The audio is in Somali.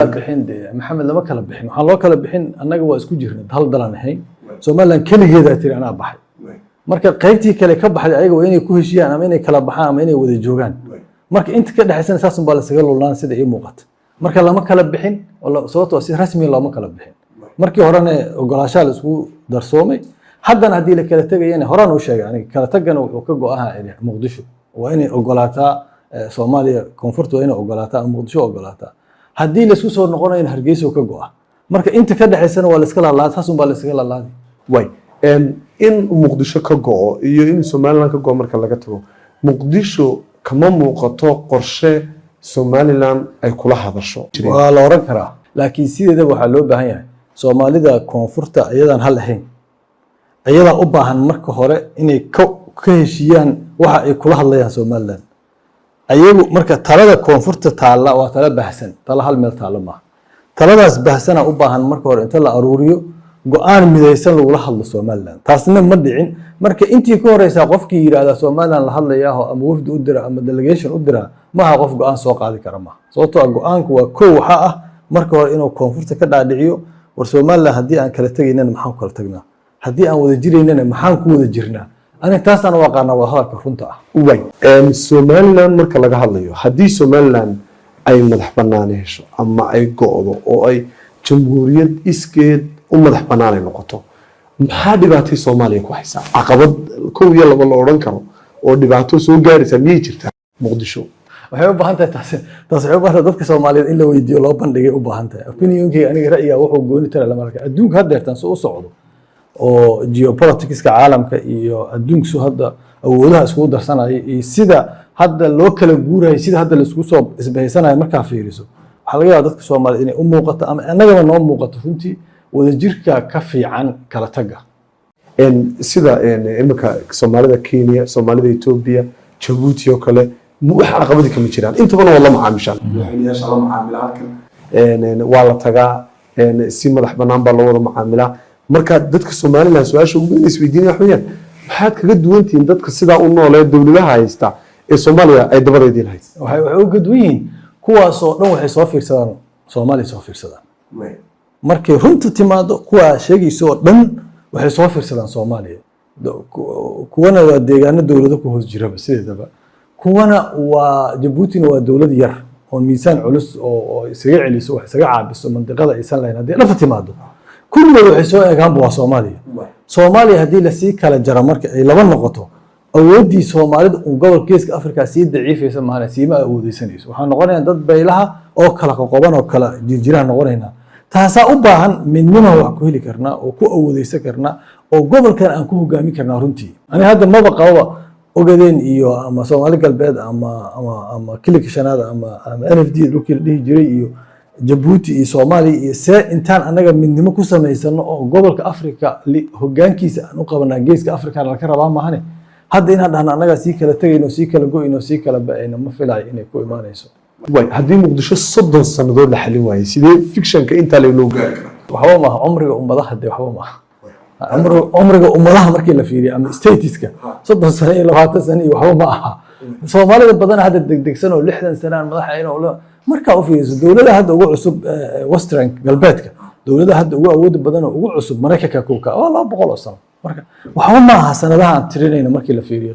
Bixin dee, Maxamed, lama kala bixin. Waxaan loo kala bixin, annaga waa isku jirnay, hal dalan ahayn. Somaliland keligeedaa tiri anaa baxay. Marka qaybtii kale ka baxday, ayaga waa inay ku heshiyaan ama inay kala baxaan ama inay wada joogaan. Marka inta ka dhexaysana saasun baa lasaga lulnaan, sida ii muuqata. Marka lama kala bixin oo sababtoo si rasmi looma kala bixin. Markii horena ogolaashaha la isku darsoomay. Haddana haddii la kala tegayana, horaan u sheegay aniga, kala tagana wuxuu ka go-aha Muqdisho waa inay ogolaataa, Soomaaliya koonfurta waa inay ogolaataa ama Muqdisho ogolaataa. Haddii laisku soo noqonayana, Hargeysa ka go-a. Marka inta ka dhexaysana waa la iska laalaadi, saasun baa la iskaga laalaadi. Way in Muqdisho ka go'o iyo in Somaliland ka go'o marka laga tago, Muqdisho kama muuqato qorshe Somaliland ay kula hadasho. Waa la oran karaa, laakiin sideedaba waxaa loo baahan yahay Soomaalida koonfurta iyadaan hal ahayn, iyadaa u baahan marka hore inay ka heshiiyaan waxa ay kula hadlayaan Somaliland ayagu. Marka talada koonfurta taalla waa tala baahsan, tala hal meel taalla maaha. Taladaas baahsana u baahan marka hore inta la aruuriyo, go-aan midaysan lagula hadlo Somaliland. Taasna ma dhicin. Marka intii ka horeysaa qofkii yidhaahdaa Somaliland la hadlayaaho ama wafdi u dira ama delegation u dira, maaha qof go-aan soo qaadi kara maaha. Sababtoo ah go-aanku waa kow, waxaa ah marka hore inuu koonfurta ka dhaadhiciyo: war, Somaliland haddii aan kala tegaynana maxaan ku kala tagnaa? Haddii aan wada jiraynana maxaan ku wada jirnaa? Aniga taasaan u aqaanaa wada hadalka runta ah. Way Somaliland marka laga hadlayo, haddii Somaliland ay madax banaani hesho ama ay go'do oo ay jamhuuriyad iskeed u madax bannaan ay noqoto, maxaa dhibaatay Soomaaliya ku haysaa? Caqabad kow iyo laba la odhan karo oo dhibaato soo gaaraysa miyay jirtaa Muqdisho? Waxay u baahan tahay taasi, waxay u baahan tahay dadka Soomaaliyeed in la weydiiyo, loo bandhigay u baahan tahay. Opinionkayga aniga, ra'yiga wuxuu gooni tara lama arka. Adduunka haddeertan si u socdo oo geopoliticska caalamka iyo adduunka su hadda awoodaha iskugu darsanaya iyo sida hadda loo kala guurayo, sida hadda laisku soo isbahaysanayo, markaa fiiriso, waxaa laga yaabaa dadka Soomaaliyeed inay u muuqato ama annagaba noo muuqato runtii wadajirka ka fiican kala tagga. Sida imika Soomaalida Kenya, Soomaalida Ethiopia, Jabuuti oo kale, wax caqabadi kama jiraan, intabana waa la macaamishaan. Madaxweynayaasha la macaamila halkan. Waa la tagaa, si madax bannaan baa loo wada macaamilaa. Marka dadka Somaliland su-aasha ugu weyn isweydiinaya waxa weeyaan: maxaad kaga duwan tihiin dadka sidaa u nool ee dowladaha haysta ee Soomaaliya ay dabada idiin haysa? Waxay u gadwan yihiin kuwaasoo dhan, waxay soo fiirsadaan Soomaaliya, soo fiirsadaan. Markay runta timaado, kuwa sheegaysa oo dhan waxay soo fiirsadaan Soomaaliya. Kuwana waa deegaano dowlado ku hoos jiraba sideedaba, kuwana waa Jabuutina, waa dowlad yar oo miisaan culus oo isaga celiso, wax isaga caabiso mandiqada aysan lahayn. Haddii dhabta timaado, kulligood waxay soo eegaanba waa Soomaaliya. Soomaaliya haddii lasii kala jaro, marka ay laba noqoto, awooddii Soomaalida uu gobolka Geeska Afrika sii daciifaysa maahane siima awoodeysanayso. Waxaa noqonaya dad baylaha oo kala qoqoban oo kala jirjiraha noqonaynaa. Taasaa u baahan midnima wax ku heli karnaa oo ku awoodeysan karnaa oo gobolkan aan ku hogaamin karnaa. Runtii ani hadda maba qababa Ogadeen iyo ama Soomaali Galbeed ama Kilika Shanaad ama NFD dhulkii la dhihi jiray iyo Jabuuti iyo Soomaaliya iyo see intaan annaga midnimo ku samaysano oo gobolka Afrika hogaankiisa aan u qabanaa. Geeska Afrikana laka rabaa maahane, hadda inaan dhahno annagaa sii kala tegayno, sii kala go'ayno, sii kala ba'ayno, ma filayo inay ku imaanayso. Waay, haddii Muqdisho 30 sannadood la xalin waayey, sidee fictionka intaa laynoo gaari karaa? Waxba maaha cumriga ummadaha dee, waxba maaha cumriga ummadaha markii la fiiriyo ama statiska, 30 sano iyo 20 sano iyo waxba ma aha. Soomaalida badan hadda degdegsan oo 60 sanaan madaxa inuu markaa u fiiriso, dowladaha hadda ugu cusub, western galbeedka, dowladaha hadda ugu awooda badan oo ugu cusub, Maraykanka kowka, waa 200 oo sano. Marka waxba ma aha sanadaha aan tirinayno markii la fiiriyo.